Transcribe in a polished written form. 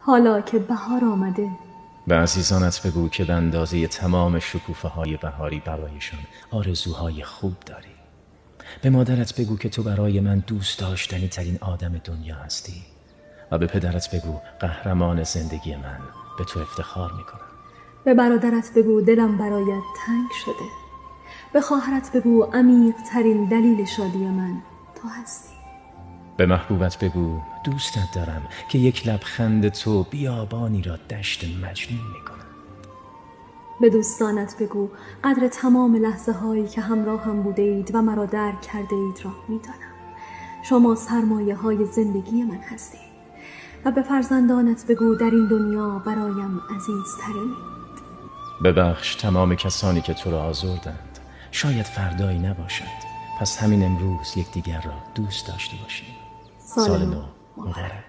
حالا که بهار آمده. به عزیزانت بگو که به اندازه تمام شکوفه های بهاری برایشان آرزوهای خوب داری. به مادرت بگو که تو برای من دوست داشتنی ترین آدم دنیا هستی و به پدرت بگو قهرمان زندگی من، به تو افتخار میکنم. به برادرت بگو دلم برایت تنگ شده. به خواهرت بگو عمیق ترین دلیل شادی من تو هستی. به محبوبت بگو دوستت دارم که یک لبخند تو بیابانی را دشت مجنون میکند. به دوستانت بگو قدر تمام لحظه هایی که همراه هم بوده اید و مرا درک کرده اید را میدانم. شما سرمایه های زندگی من هستید. و به فرزندانت بگو در این دنیا برایم عزیزترینید. ببخش تمام کسانی که تو را آزردند. شاید فردایی نباشد، پس همین امروز یکدیگر را دوست داشته باشیم. سال نو مبارک.